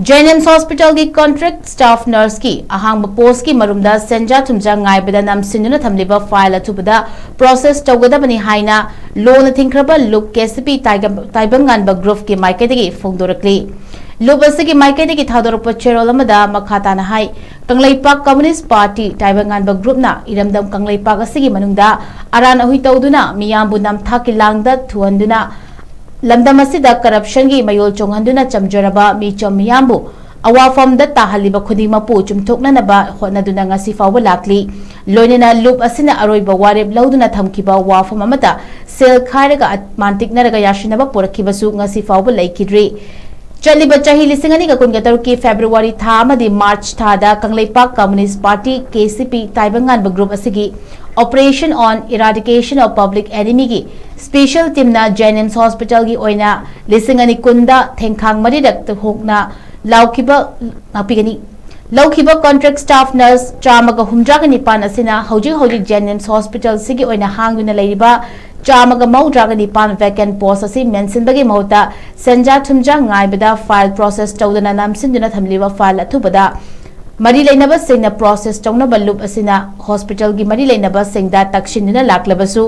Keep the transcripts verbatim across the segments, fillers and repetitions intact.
ꯖꯦꯅꯤꯝꯁ ꯍꯣꯁꯄꯤꯇꯥꯜꯒꯤ contract staff ꯅꯔꯁꯀꯤ ꯑꯍꯥꯡꯕ ꯄꯣꯁꯀꯤ ꯃꯔꯨꯝꯗ ꯁꯦꯟꯖꯥ ꯊꯨꯝꯖꯥ ꯉꯥꯏꯕꯗ ꯅꯝꯁꯤꯟꯗꯨꯅ ꯊꯝꯂꯤꯕ ꯐꯥꯏꯜ ꯑꯊꯨꯕꯗ ꯄ꯭ꯔꯣꯁꯦꯁ ꯇꯧꯒꯗꯕꯅꯤ ꯍꯥꯏꯅ ꯂꯣꯅ ꯊꯤꯡꯈ꯭ꯔꯕ ꯂꯨꯞ ꯀꯦ ꯁꯤ ꯄꯤ ꯇꯥꯏꯕꯪꯉꯥꯟꯕ ꯒ꯭ꯔꯨꯞꯀꯤ ꯃꯥꯏꯀꯩꯗꯒꯤ ꯐꯣꯡꯗꯣꯔꯛꯂꯤ꯫ ꯂꯨꯞ ꯑꯁꯤꯒꯤ ꯃꯥꯏꯀꯩꯗꯒꯤ ꯊꯥꯗꯣꯔꯛꯄ ꯆꯦꯔꯣꯜ ꯑꯃꯗ ꯃꯈꯥ ꯇꯥꯅ ꯍꯥꯏ, ꯀꯪꯂꯩꯄꯥꯛ ꯀꯝꯃꯨꯅꯤꯁ꯭ꯠ ꯄꯥꯔꯇꯤ ꯇꯥꯏꯕꯪꯉꯥꯟꯕ ꯒ꯭ꯔꯨꯞꯅ ꯏꯔꯝꯗꯝ ꯀꯪꯂꯩꯄꯥꯛ ꯑꯁꯤꯒꯤ ꯃꯅꯨꯡꯗ ꯑꯔꯥꯟ ꯑꯍꯨꯏ ꯇꯧꯗꯨꯅ ꯃꯤꯌꯥꯝꯕꯨ ꯅꯝꯊꯥꯛꯀꯤ ꯂꯥꯡꯗ ꯊꯨꯍꯟꯗꯨꯅ ꯂꯝꯗꯝ ꯑꯁꯤꯗ ꯀꯔꯞꯁꯟꯒꯤ ꯃꯌꯣꯜ ꯆꯣꯡꯍꯟꯗꯨꯅ ꯆꯝꯖꯔꯕ ꯃꯤꯆꯝ ꯃꯤꯌꯥꯝꯕꯨ ꯑꯋꯥꯐꯝꯗ ꯇꯥꯍꯜꯂꯤꯕ ꯈꯨꯗꯤꯡꯃꯛꯄꯨ ꯆꯨꯝꯊꯣꯛꯅꯅꯕ ꯍꯣꯠꯅꯗꯨꯅ ꯉꯁꯤ ꯐꯥꯎꯕ ꯂꯥꯛꯂꯤ꯫ ꯂꯣꯏꯅꯅ ꯂꯨꯞ ꯑꯁꯤꯅ ꯑꯔꯣꯏꯕ ꯋꯥꯔꯦꯞ ꯂꯧꯗꯨꯅ ꯊꯝꯈꯤꯕ ꯋꯥꯐꯝ ꯑꯃꯠꯇ ꯁꯦꯜ ꯈꯥꯏꯔꯒ ꯃꯥꯟꯇꯤꯛꯅꯔꯒ ꯌꯥꯁꯤꯟꯅꯕ ꯄꯨꯔꯛꯈꯤꯕꯁꯨ ꯉꯁꯤ ꯐꯥꯎꯕ ꯂꯩꯈꯤꯗ꯭ꯔꯤ꯫ ꯆꯠꯂꯤꯕ ꯆꯍꯤ ꯂꯤꯁꯤꯡ ꯑꯅꯤꯒ ꯀꯨꯟꯒ ꯇꯔꯨꯛꯀꯤ ꯐꯦꯕ꯭ꯔꯨꯋꯥꯔꯤ ꯊꯥ ꯑꯃꯗꯤ ꯃꯥꯔꯆ ꯊꯥꯗ ꯀꯪꯂꯩꯄꯥꯛ ꯀꯝꯃꯨꯅꯤꯁ꯭ꯠ ꯄꯥꯔꯇꯤ, ꯀꯦ ꯁꯤ ꯄꯤ, ꯇꯥꯏꯕꯪꯉꯥꯟꯕ ꯒ꯭ꯔꯨꯞ ꯑꯁꯤꯒꯤ Operation on Eradication of Public Enemy ꯒꯤ ꯁ꯭ꯄꯦꯁꯤꯌꯦꯜ ꯇꯤꯝꯅ ꯖꯦꯅꯤꯝꯁ ꯍꯣꯁꯄꯤꯇꯥꯜꯒꯤ ꯑꯣꯏꯅ ꯂꯤꯁꯤꯡ ꯑꯅꯤ ꯀꯨꯟꯗ ꯊꯦꯡꯈꯥꯡ ꯃꯔꯤꯔꯛ ꯊꯣꯛꯅ ꯂꯥꯎꯈꯤꯕ ꯉꯥꯛꯄꯤꯒꯅꯤ꯫ ꯂꯧꯈꯤꯕ ꯀꯣꯟꯇ꯭ꯔꯦꯛ ꯁ꯭ꯇꯥꯐ ꯅꯔꯁ ꯆꯥꯝꯃꯒ ꯍꯨꯝꯗ꯭ꯔꯥꯒ ꯅꯤꯄꯥꯟ ꯑꯁꯤꯅ ꯍꯧꯖꯤꯛ ꯍꯧꯖꯤꯛ ꯖꯦꯅꯤꯝꯁ ꯍꯣꯁꯄꯤꯇꯥꯜꯁꯤꯒꯤ ꯑꯣꯏꯅ ꯍꯥꯡꯗꯨꯅ ꯂꯩꯔꯤꯕ ꯆꯥꯝꯃꯒ ꯃꯧꯗ꯭ꯔꯥꯒ ꯅꯤꯄꯥꯟ ꯚꯦꯀꯦꯟ ꯄꯣꯁ ꯑꯁꯤ ꯃꯦꯟꯁꯤꯟꯕꯒꯤ ꯃꯍꯨꯠꯇ ꯁꯦꯟꯖꯥ ꯊꯨꯝꯖꯥ ꯉꯥꯏꯕꯗ ꯐꯥꯏꯜ ꯄ꯭ꯔꯣꯁꯦꯁ ꯇꯧꯗꯅ ꯅꯝꯁꯤꯟꯗꯨꯅ ꯊꯝꯂꯤꯕ ꯐꯥꯏꯜ ꯑꯊꯨꯕꯗ ꯃꯔꯤ ꯂꯩꯅꯕꯁꯤꯡꯅ ꯄ꯭ꯔꯣꯁꯦꯁ ꯇꯧꯅꯕ ꯂꯨꯞ ꯑꯁꯤꯅ ꯍꯣꯁꯄꯤꯇꯥꯜꯒꯤ ꯃꯔꯤ ꯂꯩꯅꯕꯁꯤꯡꯗ ꯇꯛꯁꯤꯟꯗꯨꯅ ꯂꯥꯛꯂꯕꯁꯨ,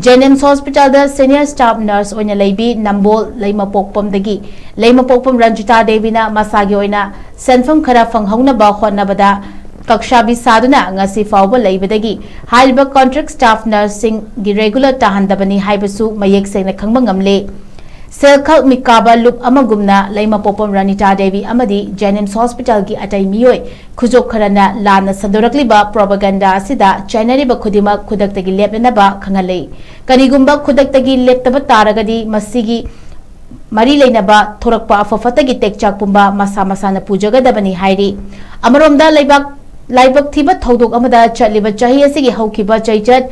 ꯖꯦꯅꯤꯝꯁ ꯍꯣꯁꯄꯤꯇꯥꯜꯗ ꯁꯦꯅꯤꯌꯔ ꯁ꯭ꯇꯥꯐ ꯅꯔꯁ ꯑꯣꯏꯅ ꯂꯩꯕꯤ ꯅꯝꯕꯣꯜ ꯂꯩꯃꯄꯣꯛꯄꯝꯗꯒꯤ ꯂꯩꯃꯄꯣꯛꯄꯝ ꯔꯟꯖꯤꯇꯥ ꯗꯦꯕꯤꯅ ꯃꯁꯥꯒꯤ ꯑꯣꯏꯅ ꯁꯦꯟꯐꯝ ꯈꯔ ꯐꯪꯍꯧꯅꯕ ꯍꯣꯠꯅꯕꯗ ꯀꯛꯁꯥꯕꯤ ꯁꯥꯗꯨꯅ ꯉꯁꯤ ꯐꯥꯎꯕ ꯂꯩꯕꯗꯒꯤ ꯍꯥꯏꯔꯤꯕ ꯀꯣꯟꯇ꯭ꯔꯦꯛ ꯁ꯭ꯇꯥꯐ ꯅꯔꯁꯁꯤꯡꯒꯤ ꯔꯦꯒꯨꯂꯔ ꯇꯥꯍꯟꯗꯕꯅꯤ ꯍꯥꯏꯕꯁꯨ ꯃꯌꯦꯛ ꯁꯦꯡꯅ ꯈꯪꯕ ꯉꯝꯂꯦ꯫ ꯁꯦꯜ ꯈꯛ ꯃꯤꯀꯥꯕ ꯂꯨꯞ ꯑꯃꯒꯨꯝꯅ ꯂꯩꯃꯄꯣꯛꯄꯝ ꯔꯥꯅꯤꯇꯥ ꯗꯦꯕꯤ ꯑꯃꯗꯤ ꯖꯦꯅꯤꯝꯁ ꯍꯣꯁꯄꯤꯇꯥꯜꯒꯤ ꯑꯇꯩ ꯃꯤꯑꯣꯏ ꯈꯨꯖꯣꯞ ꯈꯔꯅ ꯂꯥꯟꯅ ꯁꯟꯗꯣꯔꯛꯂꯤꯕ ꯄ꯭ꯔꯣꯄꯥꯒꯦꯟꯗꯥ ꯑꯁꯤꯗ ꯆꯦꯟꯅꯔꯤꯕ ꯈꯨꯗꯤꯡꯃꯛ ꯈꯨꯗꯛꯇꯒꯤ ꯂꯦꯞꯅꯅꯕ ꯈꯪꯍꯜꯂꯤ꯫ ꯀꯔꯤꯒꯨꯝꯕ ꯈꯨꯗꯛꯇꯒꯤ ꯂꯦꯞꯇꯕ ꯇꯥꯔꯒꯗꯤ ꯃꯁꯤꯒꯤ ꯃꯔꯤ ꯂꯩꯅꯕ ꯊꯣꯔꯛꯄ ꯑꯐ ꯐꯠꯇꯒꯤ ꯇꯦꯛꯆꯥꯛ ꯄꯨꯝꯕ ꯃꯁꯥ ꯃꯁꯥꯅ ꯄꯨꯖꯒꯗꯕꯅꯤ ꯍꯥꯏꯔꯤ꯫ ꯑꯃꯔꯣꯝꯗ ꯂꯩꯕꯥꯛ, ꯂꯥꯏꯕꯛ ꯊꯤꯕ ꯊꯧꯗꯣꯛ ꯑꯃꯗ ꯆꯠꯂꯤꯕ ꯆꯍꯤ ꯑꯁꯤꯒꯤ ꯍꯧꯈꯤꯕ ꯆꯩꯆꯠ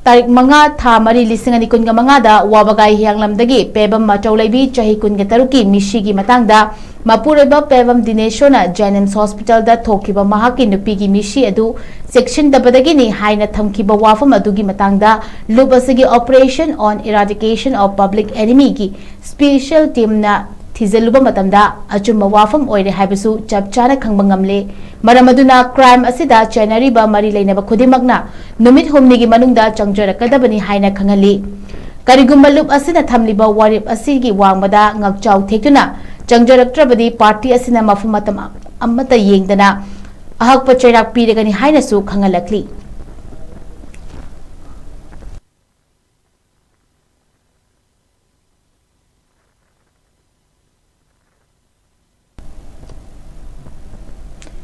ꯇꯥꯔꯤꯛ ꯃꯉꯥ, ꯊꯥ ꯃꯔꯤ, ꯂꯤꯁꯤꯡ ꯑꯅꯤ ꯀꯨꯟꯒ ꯃꯉꯥꯗ ꯋꯥꯕꯒꯥꯏ ꯍꯤꯌꯥꯡꯂꯝꯗꯒꯤ ꯄꯦꯕꯝ ꯃꯇꯧ ꯂꯩꯕꯤ ꯆꯍꯤ ꯀꯨꯟꯒ ꯇꯔꯨꯛꯀꯤ ꯃꯤꯁꯤꯒꯤ ꯃꯇꯥꯡꯗ ꯃꯄꯨꯔꯣꯏꯕ ꯄꯦꯕꯝ ꯗꯤꯅꯦꯁꯣꯔꯅ ꯖꯦꯅꯤꯝꯁ ꯍꯣꯁꯄꯤꯇꯥꯜꯗ ꯊꯣꯛꯈꯤꯕ ꯃꯍꯥꯛꯀꯤ ꯅꯨꯄꯤꯒꯤ ꯃꯤꯁꯤ ꯑꯗꯨ ꯆꯦꯛꯁꯤꯟꯗꯕꯗꯒꯤꯅꯤ ꯍꯥꯏꯅ ꯊꯝꯈꯤꯕ ꯋꯥꯐꯝ ꯑꯗꯨꯒꯤ ꯃꯇꯥꯡꯗ ꯂꯨꯞ ꯑꯁꯤꯒꯤ Operation on Eradication of Public Enemy ꯒꯤ ꯁ꯭ꯄꯦꯁꯤꯌꯦꯜ ꯇꯤꯝꯅ ꯊꯤꯖꯤꯜꯂꯨꯕ ꯃꯇꯝꯗ ꯑꯆꯨꯝꯕ ꯋꯥꯐꯝ ꯑꯣꯏꯔꯦ ꯍꯥꯏꯕꯁꯨ ꯆꯞ ꯆꯥꯅ ꯈꯪꯕ ꯉꯝꯂꯦ꯫ ꯃꯔꯝ ꯑꯗꯨꯅ crime ꯑꯁꯤꯗ ꯆꯦꯟꯅꯔꯤꯕ ꯃꯔꯤ ꯂꯩꯅꯕ ꯈꯨꯗꯤꯡꯃꯛꯅ ꯅꯨꯃꯤꯠ ꯍꯨꯝꯅꯤꯒꯤ ꯃꯅꯨꯡꯗ ꯆꯪꯖꯔꯛꯀꯗꯕꯅꯤ ꯍꯥꯏꯅ ꯈꯪꯍꯜꯂꯤ꯫ ꯀꯔꯤꯒꯨꯝꯕ ꯂꯨꯞ ꯑꯁꯤꯅ ꯊꯝꯂꯤꯕ ꯋꯥꯔꯦꯞ ꯑꯁꯤꯒꯤ ꯋꯥꯡꯃꯗ ꯉꯥꯛꯆꯥꯎ ꯊꯦꯛꯇꯨꯅ ꯆꯪꯖꯔꯛꯇ꯭ꯔꯕꯗꯤ party ꯑꯁꯤꯅ ꯃꯐꯝ ꯃꯇꯝ ꯑꯃꯠꯇ ꯌꯦꯡꯗꯅ ꯑꯍꯛꯄ ꯆꯩꯔꯥꯛ ꯄꯤꯔꯒꯅꯤ ꯍꯥꯏꯅꯁꯨ ꯈꯪꯍꯜꯂꯛꯂꯤ꯫